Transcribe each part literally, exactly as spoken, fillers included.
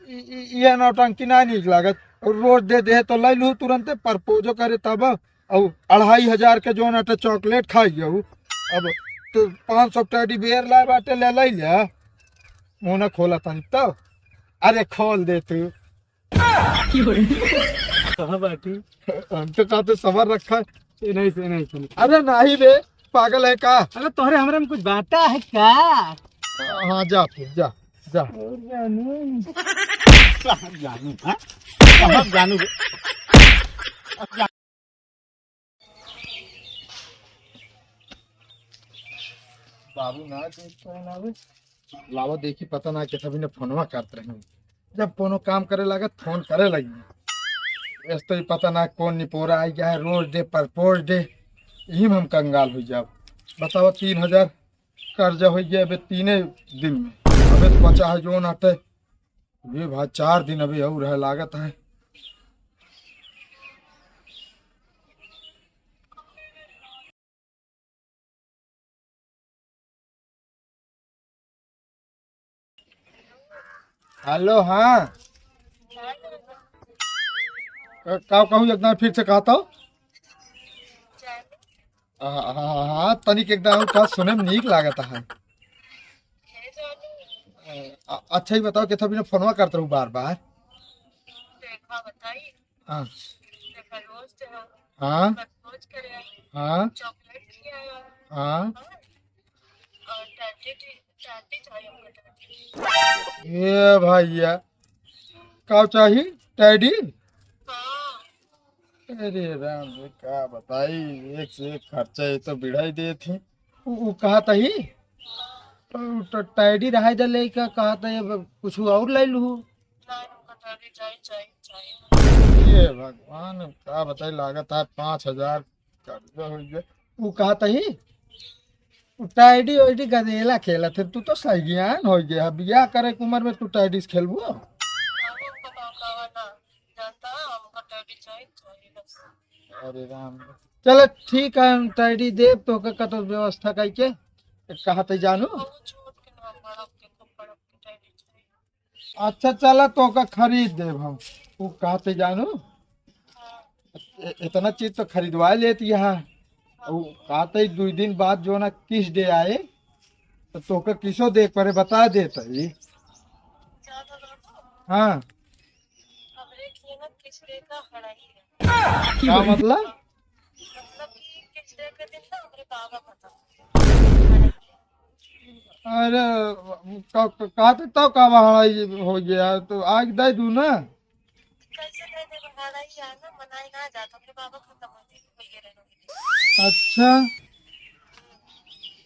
इ, इ, ये नौटंकी ना नीक लागत। और रोज दे दे तो लै लू तुरंते, प्रपोजो करे तब। और अढ़ाई हजार के जोन अटे चॉकलेट खाई गऊ। अब तो पाँच सौ टेडी बेयर लाए बाटे, ले लै लिया। मुंह ना खोला तनी तो। अरे खोल दे तू। कहाँ बाटी? हम तो कहते सबर रखा है। ये नहीं से नहीं सुन। अरे नहीं बे, पागल है का? अरे तोहरे हमरे में कुछ बाटा है का? हाँ जा फिर, जा, जा। और जानू। कहाँ जानू, हाँ? कहाँ जानू बे? बाबू ना देख पाए ना बे। लावा देखी, पता ना के तभी ने फोनवा करत रहे। जब कोनो काम करे लागत, फोन करे लगी। ऐस तो ही पता ना कौन निपोरा आई गया है, रोज डे, प्रपोज डे। यही में हम कंगाल हो जाब। बताओ, तीन हजार कर्जा हो गया अबे तीने दिन में। अबे तो बचा है जोन आटे। ये भाई, चार दिन अभी और है लागत है। हेलो, हाँ। का, का कहूँ, एक बार फिर से कहा तो? हाँ, हाँ, हाँ, हाँ, तनिक एक बार का सुने में नीक लागत है। अ, अच्छा ही बताओ, कितना बिना फोनवा करत रहू बार बार? देखा बताई। हाँ। देखा रोज तो हम हाँ। रोज करे। हाँ। चॉकलेट खियाया। हाँ। हाँ। और टैटी, टैटी चाहिए हमको, टैटी। ए भैया, का चाही? टैडी? हाँ। अरे राम रे, का बताई, एक से एक खर्चा, ये तो बिढ़ाई देत ही। उ, उ कहा तही? उ तो टैडी रहाई दे, लेके कहा तही, अब कुछ और ले लू। नहीं, हमको टैडी चाहिए, चाहिए, चाहिए। ये भगवान, का बताई, लागत है पाँच हजार कर्जा हो गया। उ कहा तही? उ टैडी वैडी गदेला खेलत है, तू तो सगियान हो गया, बियाह करे के उम्र में तू टैडी से खेलबो? नहीं, हमको तो कहवा ना। जानता है, हमको टैडी चाहिए, चाहिए बस। अरे राम। चलो ठीक है, हम टैडी देब तोहका कतो व्यवस्था करके। कहा तही जानू? बहुत छोट के ना, बड़ा के, खूब बड़ा के टैडी चाहिए। अच्छा चला, तोहका खरीद देब हम। उ कहा तही जानू? हाँ। ए-, इतना चीज तो खरीदवा लेती है। उ कहा तही दुई दिन बाद जो ना किस डे आए, तो तोहका किसो दे परे बता देत ही। ज्यादा ना तो। हाँ। हमरे किहे ना किस डे का हड़ाई है। का मतलब? मतलब कि किस डे के दिन ना हमरे बाबा खत्म हुए। अरे, का, का, कहते तो का हड़ाई हो गया, तो आग दे दू ना। कैसे दे दे, हड़ाई है ना, मनाई ना जात, हमरे बाबा खत्म हो गए, हो गए रहे। अच्छा,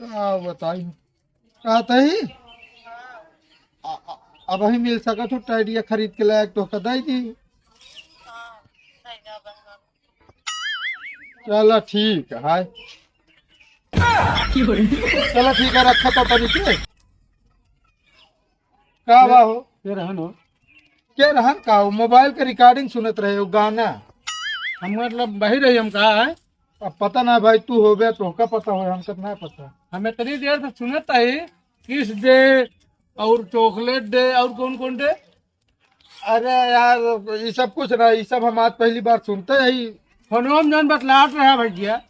का बताई? कहत ही? हाँ। अ-, अ-, अबही मिल सकत हो, टैडिया खरीद के लायक तोहका दे दी। हाँ, नहीं, नहीं, बस, बस। चला ठीक है। चला ठीक है, रखा तो तनी के। का बा हो? के रहन हो? के रहन का हो? मोबाइल के रिकॉर्डिंग सुनत रहे हो, गाना। हम मतलब वही रही, हम कहा है। अब पता ना भाई, तू होबे, तोहका पता हो, हमका ना पता। हम इतनी देर से सुनत ही, किस डे और चॉकलेट डे और कौन कौन डे। अरे यार, ये सब कुछ ना, ये सब हम आज पहली बार सुनते ही। फोनवा में जौन बतलात रहा भैया।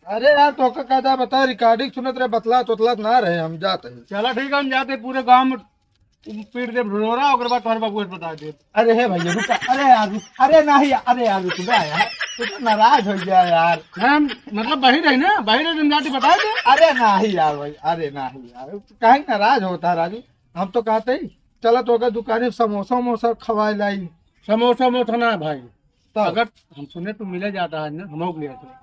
अरे यार, तोहका का जा बता, रिकॉर्डिंग सुनत रहे, बतलात उतलात ना रहे, हम जात ही। चला ठीक है, हम जाते, पूरे गाँव में पीट दे ढोरा, ओकरे बाद तोहरे बाबू के बता दे। अरे हे भैया, रुका। अरे यार, रुक। अरे नहीं, अरे यार, रुक ना यार, तू तो नाराज हो गया यार। हम मतलब वही रही ना, वही रही, हम जाते बता दे। अरे नहीं यार भाई, अरे नहीं यार, काहे नाराज होता है राजू? हम तो कहते ही, चला तोहका दुकाने समोसा वमोसा खवाए लाई। समोसा वमोसा ना भाई, तब? अगर हम सुने तू मिले जाता है ना, हम लोग ले आते।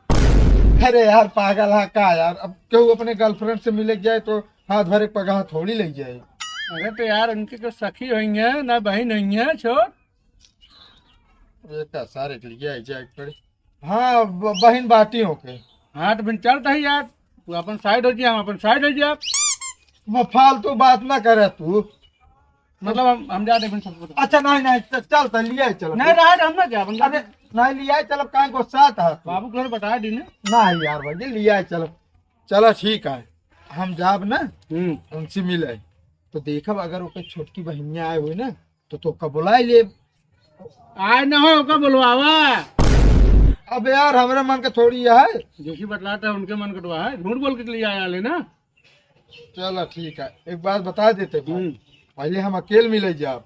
अरे यार, पागल है का यार? अब केहू अपने गर्लफ्रेंड से मिले जाए तो हाथ भरे पगहा थोड़ी ले जाए। अरे तो यार, उनके के सखी होइंगे, ना बहन होइंगे, छोड़। ये का सारे के लिए आई जाए पड़े। हाँ, ब-, बहन बाटी होके। हाँ, तो फिर चलता ही यार, तू अपन साइड हो जा, हम अपन साइड हो जा। वो फालतू बात ना करे तू। मतलब हम, हम जा देबे सबको। अच्छा, नहीं, नहीं, च-, चल, तो लिया चलो। नहीं, रहा, हम ना जाब, हम अरे, जाते। नहीं, लिया चलो, काहे गुस्सा था तू? बाबू को बता दी ना। नहीं यार भाई, लिया चलो। चलो, ठीक है, हम जाब ना, हम्म। उनसे मिले। तो देखब, अगर ओकर छोटकी बहिनिया आए हुए ना, तो तोहका बोलाइ लेब। आए ना हो, ओका बोलवावा। अब यार, हमरे मन के थोड़ी है। देखी बतलाता है, उनके मन कटवा है, झूठ बोल के चली आया ले ना। चला ठीक है, एक बात बता देते भाई, हम्म। पहले हम अकेल मिले जाब,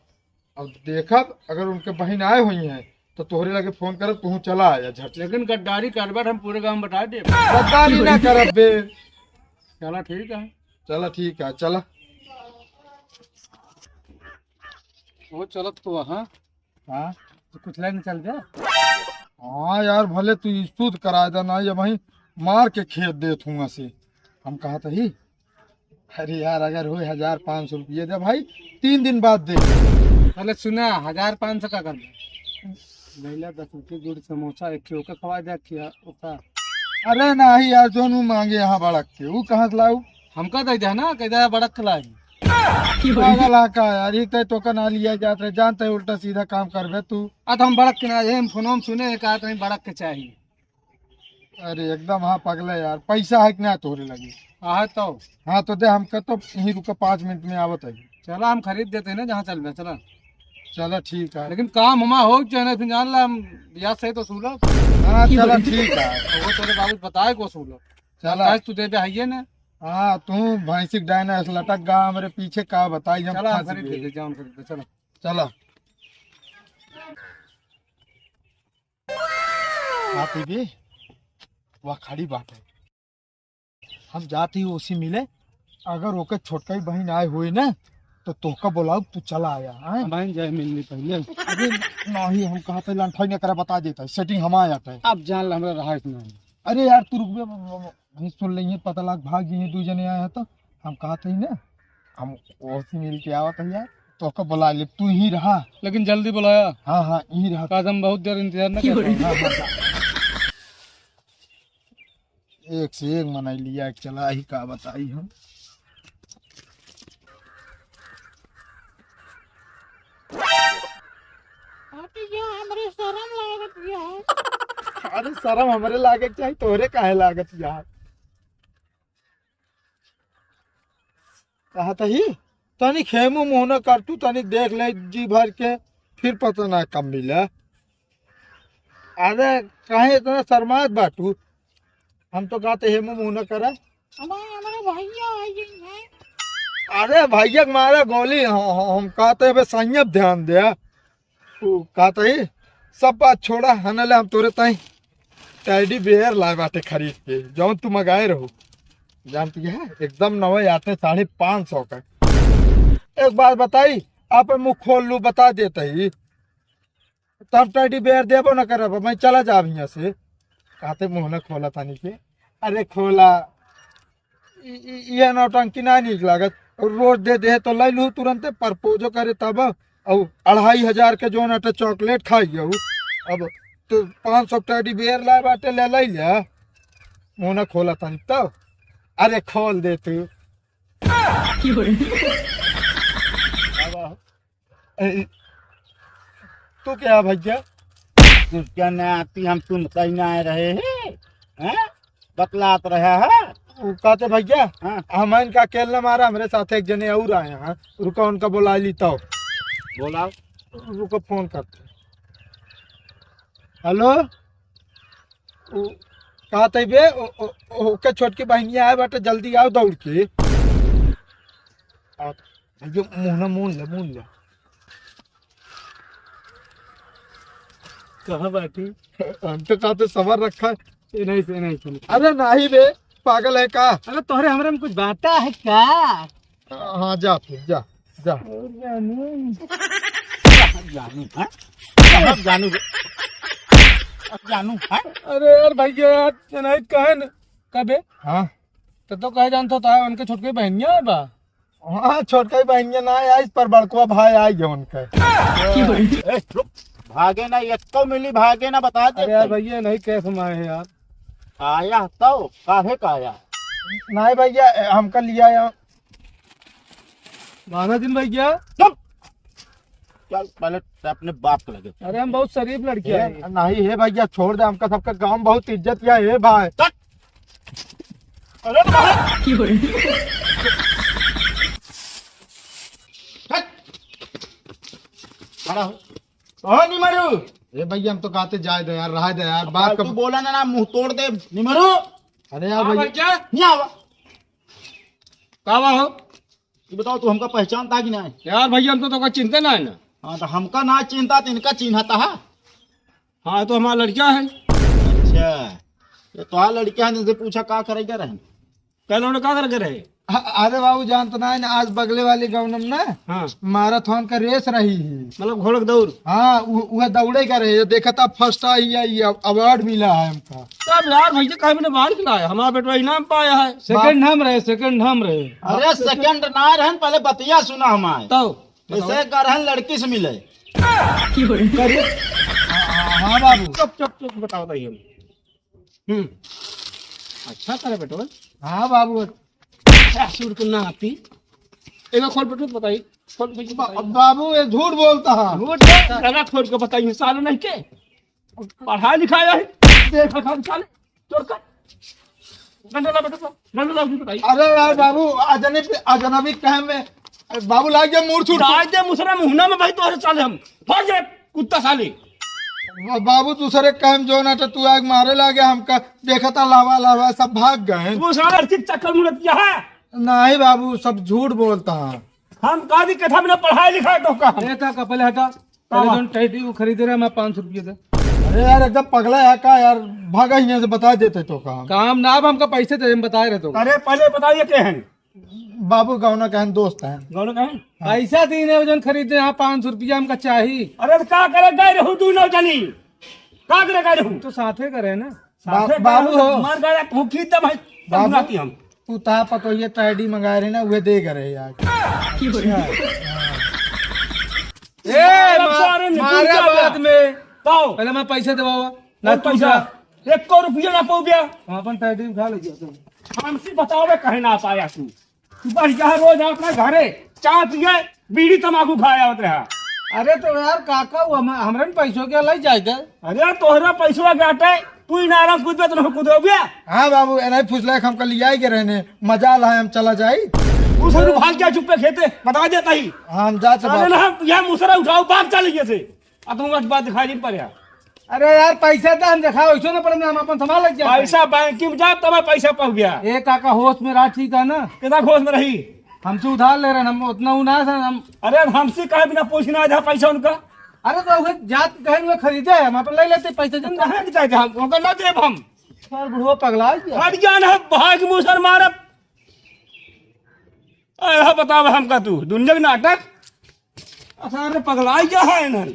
अब देखब अगर उनके बहिन आए हुई हैं तो तोहरे लगे फोन करब, तू चला आया झट से। लेकिन गद्दारी करबट हम पूरे गाँव में बता देब। गद्दारी ना करब बे। चला ठीक है। चला ठीक है, चला। वो चलत तो हाँ। हाँ। तो कुछ लेके चल दे। हाँ यार, भले तू ई शुद्ध करा दे ना, ये वहीं मार के खेद देत हुआ से। हम कहत ही, अरे यार, अगर होए हजार पाँच सौ रुपये दे भाई, तीन दिन बाद दे। पहले सुना, हजार पाँच सौ का कर दे? लैला दस रुपये जोड़ समोसा एक ठे ओका खवा दे, खिया ओका। अरे नाही यार, जोन ऊ मांगे यहाँ बड़क के, ऊ कहाँ से लाऊ? हमका दे दे ना, कह दे बड़क के लाई। पागल है का यार, एक तो तोका ना लिया जात रहे, जानते उल्टा सीधा काम करबे तू। आ तो हम बड़क के ना, हम फोन में सुने, कहा तो बड़क के चाहिए। अरे एकदम हाँ पगला यार, पैसा है कि ना तोरे लगे? हाँ है तो। हाँ तो दे, हमका तो यहीं रुका, पाँच मिनट में आवत है। चला हम खरीद देते हैं ना जहाँ चलबे, चला। चला ठीक है। लेकिन काम हमारा हो जाए ना, फिर जान ला हम ब्याज सहित वसूलब। हाँ चला ठीक है। वो तेरे बाबू बताए को वसूलब। चला। आज तू दे दे, आइए ना। हाँ तू भैंसी के डायना ऐसे लटक गा हमरे पीछे, का बताई हम चला हम फंस खरीद गए। देते, जाओ खरीद दे, चला। चला। आती भी वह खड़ी बात है। हम जाती ही उसी मिले, अगर ओके छोटका ही बहिन आए हुए ना, तो तोहका बोलाऊ, तू चला आया, हैं? बहन जाए मिलनी पहले। अरे नाही, हम कहा था लंठाई न करे, बता देता है, सेटिंग हम आया था। अब जान ला, हमरा रहा इतना है। अरे यार, तू रुक बे, हम सुन लेंगे, पता लाग भाग गए दू जने आए हैं तो। हम कहा था ही ना, हम ओसी मिल के आवत है यार, तोहका बोला ले, तू ही रहा। लेकिन जल्दी बुलाया। हाँ, हाँ, यहीं रहा। काज हम बहुत देर इंतजार न कर पाए। हाँ, हाँ, हाँ। एक से एक मनई लिया के चला ही, का बताई हम। अरे यार, हमरे शरम लागत यार। अरे शरम हमरे लागे के चाही, तोहरे काहे लागत यार? कहा तही, तनी खेमू मुँह न कर तू, तनी देख ले जी भर के, फिर पता ना कब मिले। अरे काहे इतना शर्मात बाटू? हम तो कहते हेमू मुँह न करा। हमारे, हमारे भैया आ गए हैं। अरे भैया के मारा गोली, हम, हम कहते बे संयम ध्यान दे। तू कहते ही सब बात छोड़ा, हनले हम तोरे ताई टेडी बेयर लाए बाटे खरीद के, जौन तू मंगाए रहो। जानती है, एकदम नवे आते साढ़े पाँच सौ का। एक बात बताई, आप मुँह खोल लू, बता देते ही, तब टेडी बेयर देबो न करब, मैं चला जाब हियाँ से। कहते मुँह न खोला तानी के, अरे खोला, इ-, इ-, इहे नौटंकी ना नीक लागत। रोज दे दे तो लै लू तुरंते, प्रपोजो करे तब। और अढ़ाई हजार के जोन अटे चॉकलेट खाई गऊ, अब तो पाँच सौ टेडी बेयर लाए बाटे, ले लै ले। मुँह ना खोला तनी तो। अरे खोल दे तू। अब ए, तू क्या भैया? तू क्या ना आती, हम तुम कहीं ना आए रहे हैं, हैं? बतलात रहा है। वो कहते भैया, हाँ। हम इनका अकेले ना मारा, हमरे साथ एक जने और आए हैं, रुका उनका बोला ली तो। बोलाओ। रुको फोन करते। हेलो, उ, कहते बे, ओ, ओ, ओ, ओके छोटकी बहनिया आए बाटे, जल्दी आओ दौड़ के। आ, भैया मुँह ना मुँह ले, मुँह ले। कहाँ बाटी? हम तो कहते सबर रखा है। ए, नहीं से, नहीं से, नहीं। अरे नहीं बे, पागल है का? अरे तोहरे हमरे में कुछ बाटा है का? हाँ, जा फिर, जा, जा। और जानू। जानू, हाँ? जानू, जानू, जानू, हाँ? अरे यार भैया यार, नहीं कहे न, कबे? हाँ। तो, तो कहे जानता था, उनके छोटके बहनिया है बा? हाँ, छोटका ही बहनिया ना आइस, पर बड़कवा भाई आई गए उनके। ए, रुक, भागे ना, एको मिली भागे ना, बता दे। अरे यार भैया, नहीं कैसे में आए हैं यार। आया तो, काहे का आया? नहीं भैया, हमका लिया आया। माना दिन भैया। चुप! चल, पहले अपने बाप के लगे। अरे, हम बहुत शरीफ लड़के हैं। नहीं है भैया, छोड़ दे, हमका सबका गाँव बहुत इज्जत किया है भाई। चल। अरे भाई। हट। खड़ा हो। कहो निमरू। ए भैया, हम तो कहते जाए दे यार, रहा दे यार, बात फालतू कब बोला ना, ना मुंह तोड़ दे। निमरू। अरे यार हाँ भैया। भैया। नहीं आवा। का बा हो? ये बताओ, तू हमका पहचानता कि नहीं? यार भैया, हम तो तोका चिन्हते ना है ना। हाँ, तो हमका ना चिन्हता तो इनका चिन्हता है। हाँ, तो हमारा लड़का है। अच्छा, ये तो लड़का है, इनसे पूछा का करेगा रहन। कल उन्होंने का करके रहे? अ-, अरे बाबू, जानत ना है ना, आज बगले वाली गौनम ना हाँ। मैराथन का रेस रही है। मतलब घोड़क दौड़? हाँ, उ-, उहे दौड़े का रहे, ये देखा था, फर्स्ट आई है, ये अवार्ड मिला है हमका। तब यार भैया, काहे मैंने बाहर खिलाया, हमारा बेटवा इनाम पाया है। सेकंड हम रहे, सेकंड हम रहे। अरे सेकंड ना रहन, पहले बतिया सुना हमारे। तो ऐसे करहन लड़की से मिले। अरे, हाँ, हाँ बाबू। चुप, चुप, चुप, बताओ, बताइए। हम्म। अच्छा करे बेटवा। हाँ बाबू। अच्छा, सूट को ना आती। एक खोल बेटवा, बताई। खोल, खोल, बा-, बताई। बाबू, ये झूठ बोलता है। झूठ बोल, गला खोल के बताई, साले नहीं के। पढ़ा लिखा है, देख खाली साले, चोर का। डंडा ला बेटवा, डंडा ला, बताई। अरे यार बाबू, अजनबी, अजनबी कहे में, बाबू लाग गया मूड़ छूट। डाल दे मुसरा मुहना में भाई, तोहरे साले हम। भाग जा, कुत्ता साले। बा-, बाबू, दूसरे काम जो ना तो तू आग मारे लागे हमका, देखता लावा लावा सब भाग गए। तू साला लड़की के चक्कर में रहती है। नहीं बाबू, सब झूठ बोलता है। हम कहा दी कथा में ना पढ़ाई लिखाई तो का हम। ए काका, पहले हटा। पहले हाँ। जोन टैडी वो खरीदे रहे, मैं पाँच सौ रुपये दे। अरे यार, एकदम पगला है का यार, भागा यहाँ से, बता देते तो का हम। काम ना, अब हमका पैसे दे, हम बताए रहे तो। अरे पहले बताइए के हैं। बाबू गौना कहन दोस्त हैं। गौना कहन? हाँ। पैसा दीन है, वजन खरीदे यहाँ पाँच सौ रुपया हमका चाही। अरे तो का करे गए रहू तू नौ जनी? का करे गए रहू? तो साथे करे ना। साथे बा-, बाबू करे हो। मर गया तू की तब है, बाबू, तब नाती हम। तू ता पतो ये टैडी मंगाए रहे ना, उहे दे गए रहे यार। ए, अरे मा-, सारे निकल मारे जा बाद बे। में। ताओ। पहले मैं पैसे दबावा। ना कौन तू पैसा? जा। एको रुपया ना पाऊ गया। हम अपन टैडी उठा ले गया तू। हमसे बताओ बे, कहे ना पाया तू। बढ़िया है, रोज अपना घरे चाय पिए, बीड़ी तमाकू खाए आवत रहा। अरे तो यार काका, वो हम, हमरे न पैसों के लई जाए दे। अरे तोहरा पैसवा के आटे, तू इनारम कूदबे तो ना कूदो बे। हाँ बाबू, एनाही फुसला के हमका लियाई के रहने, मजा ला हम चला जाई। तू सब भाग जा चुप्पे खेते, बता देता ही। हम जात साले बाबू। ना, यह मुसरा उठाओ, भाग चल ये से। आ तुम बात, बात दिखाई नहीं पड़े। अरे यार, पैसा तो हम दिखाओ, इसो ना पड़े, हम अपन सामान लग जाए। पैसा बैंक में जा, तब पैसा पहुंच गया। ए काका, होश में रहा, ठीक है ना? कितना होश में रही? हमसे उधार ले रहे हैं, हम उतना उ ना है, हम अरे, हमसे कहे बिना पूछना है पैसा उनका। अरे, तो उहे जात कहे हुए खरीदे, हम अपन ले लेते पैसे, जन कहे के चाहे हम, उनका ना देब हम। सर, बुढ़वा पगला है क्या? हट जा ना, भाग मुसर मारब। अरे, बताओ हमका तू, दुनिया के नाटक। अरे, पगला क्या है इन्हन?